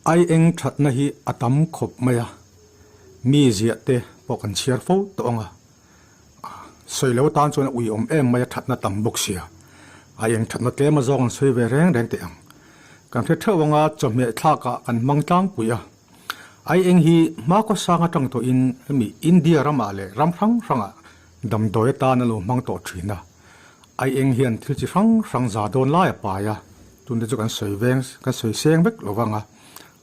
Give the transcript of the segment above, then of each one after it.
Ai eng thatna hi a tam khawp mai a, mi ziah te pawh kan chhiar fo tawh ang a, sawi lo atan chuan a uiawm em mai a thatna tam bawk sia. Ai eng thatna tlem a zawng an sawi ve reng reng teh ang. Kan hre theuh anga chawhmeh thlakah kan hmang tlangpui a. Ai eng hi hma khawsang atang tawhin hemi India ramah leh ram hrang hrangah damdawi atan a lo hmang tawh thin a. Ai eng hian thil chi hrang hrang za dawn lai a pai a, tunte chu kan sawi veng kan sawi seng vek lo vang a.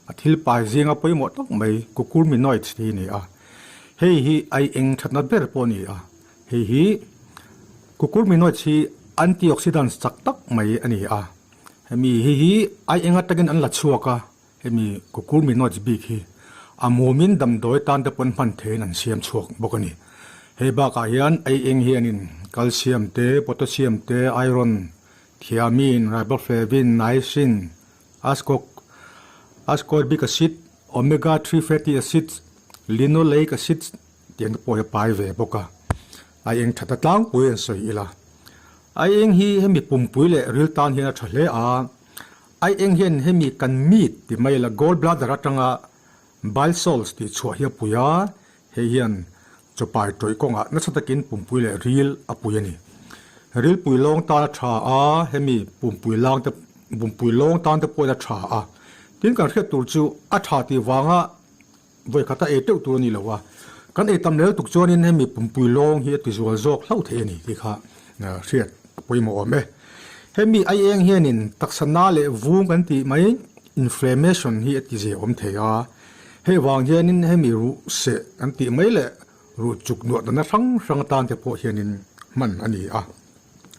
A thil pai zinga pawimawh tak mai cucurminoids hi a ni a. Hei hi ai eng thatna ber pawh a ni a. Hei hi cucurminoids hi antioxidants chak tak mai a ni a. Hemi hi hi ai eng atangin an la chhuak a. Hemi cucurminoids bik hi a mumin damdawi tan te pawn hman theiin an siam chhuak bawk a ni. Hei bakah hian ei eng hianin calcium te, potassium te, iron, thiamine, riboflavin, niacin, ascoc, ascorbic acid, omega 3 fatty acids, linoleic acids tih ang te pawh hi a pai ve bawk a. A eng that a tlangpui an sawi ila. A eng hi hemi pumpui leh ril tan hian a tha hle a. Ai eng hian hemi kan meat ti mai la gall bladder atanga bile salts tih chhuah hi a pui a, hei hian chawpai tawih kawngah nasa takin pumpui leh ril a pui a ni. Rilpui lawng tan a tha a, hemi pumpui lang te pumpui lawng tan te pawhin a tha a. Tin kan hriat tur chu a tha tih vanga vawi khata ei teuh tur a ni lo a, kan ei tam lel tuk chuanin hemi pumpui lawng hi a ti zual zawk hlauh thei a ni tih kha hriat a pawimawh awm e. Hemi ai eng hianin taksa na leh vung kan tih mai inflammation hi a ti zia awm thei a, hei vang hianin hemi ruh seh kan tih mai leh ruh chuk nuah dana hrang hrang atan te pawh hianin hman a ni a.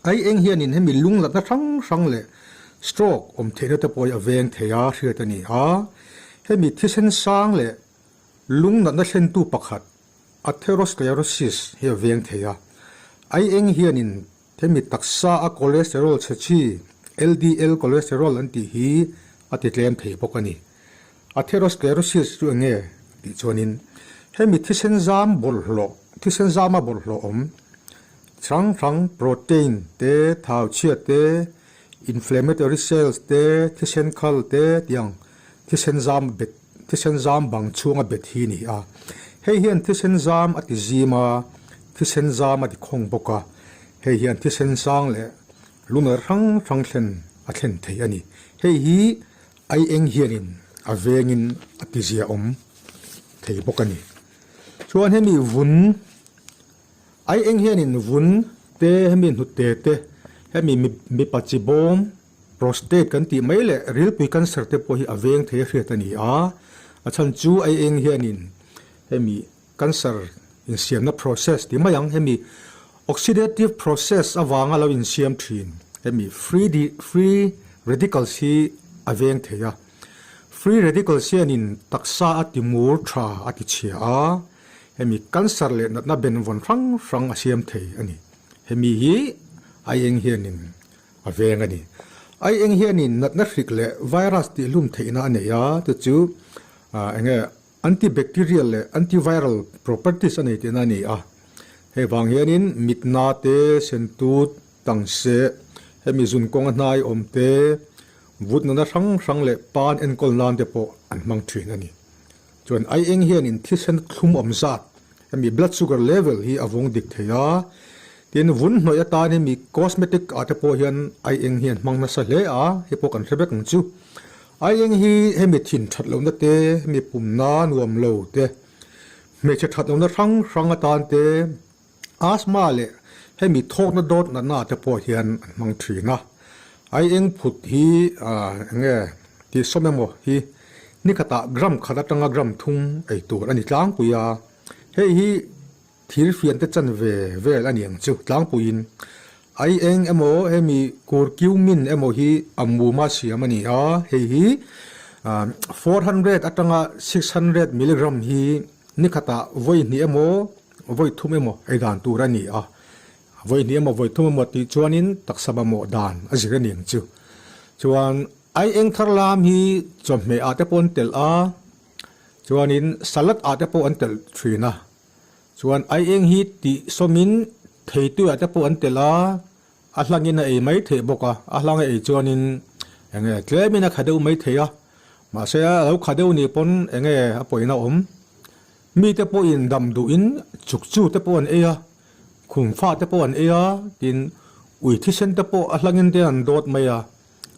Ai eng hianin hemi lung latna hrang hrang leh stroke awm theihna te pawh hi a veng thei a hriat a ni a. Hemi thisen sang leh lung natna thlentu pakhat atherosclerosis hi a veng thei a. Ai eng hianin hemi taksa a cholesterol chhe chi LDL cholesterol an tih hi a ti tlem thei bawk a ni. Atherosclerosis chu eng nge tih chuanin hemi thisen zam bawlhhlawh thisen zama bawlhhlawh awm Hrang hrang protein te, thau chhia te, inflammatory cells te, thisen khal te tiang thisen zam bet thisen zam bang chhunga bet hi a ni a. Hei hian thisen zam a ti zim a, thisen zam a ti khawng bawk a. Hei hian thisen sang leh lunar hrang hrang thlen a thlen thei a ni. Hei hi ai eng hianin a vengin a ti ziaawm thei bawk a ni. Chuan hemi vun. Ai eng hianin vun te hemi hnute te hemi mipa chi bawm prostate kan tih mai leh rilpui cancer te pawh hi a veng thei a hriat a ni a, a chhan chu ai eng hianin hemi cancer insiamna process tih mai ang hemi oxidative process avanga lo insiam thin hemi free free radicals hi a veng thei a, free radicals hianin taksa a ti mur tha a ti chhia a. Hemi cancer leh natna benvawn hrang hrang a siam thei a ni. Hemi hi ai eng hianin a veng a ni. Ai eng hianin natna hrik leh virus tihhlum theihna a nei a, chu chu eng nge antibacterial leh antiviral properties a nei tihna a ni a. Hei vang hianin mitna te, sentut, tangse, hemi zun kawnga hnai awm te, vut natna hrang hrang leh pan enkawl nan te pawh an hmang thin a ni. Chuan ai eng hianin thisen thlum awm zat, hemi blood sugar level hi a vawng dik thei a. Tin, vun hnawih atan hemi cosmetic ah te pawh hian ai eng hi an hmang nasa hle a, hei pawh kan hre vek ang chu. Ai eng hi hemi thin that lohna te, hemi pumna nuam lo te, hmeichhe that lohna hrang hrang atan te, asthma leh hemi thawkna dawt natna ah te pawh hian an hmang thin a. Ai eng phut hi eng nge tih sawm emaw hi ni khatah gram khat atanga gram thum ei tur a ni tlangpui a, hei hi thir fian te chan ve vel a ni ang chu tlangpuiin. Ai eng emaw hemi curcumin emaw hi a muma siam a ni a, hei hi 400 atanga 600 milligram hi ni khatah vawi hnih emaw vawi thum emaw ei dan tur a ni a. Vawi hnih emaw vawi thum emaw tih chuanin taksa mamawh dan a zir a ni ang chu. Chuan ai eng thar lam hi chawhmeh ah te pawh an telh a, chuanin salad ah te pawh an telh thin a. Chuan ai eng hi tih sawmin theitui ah te pawh an telh a, a hlangin a ei mai theih bawk a, a hlang a ei chuanin eng nge tlemin a kha deuh mai thei a. Mahse a lo kha deuh nih pawn enge a pawina awm? Mite pawhin dam duhin chukchu te pawh an ei a, khumfa te pawh an ei a, tin ui thisen te pawh a hlangin te an dawt mai a,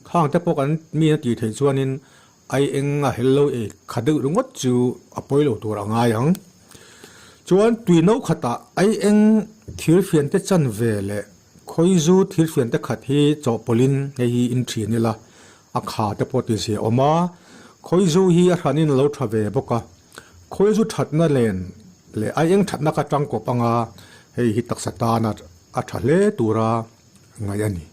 khang te pawh kan mi a tih theih chuanin ai eng a hel lo ei kha deuh ringawt chu a pawi lo tur a ngai ang. Chuan tui no khatah ai eng thirfian te chan ve leh Khawizu thirfian te khat hi chawhpawlhin hei hi in ṭhin ila, a kha te pawh ti zia awm a, khawizu hi a hranin a lo ṭha ve bawk a, khawizu ṭhatna len leh a eng ṭhatna kha ṭangkawp anga hei hi taksa tana a ṭha hle tura ngaih a ni.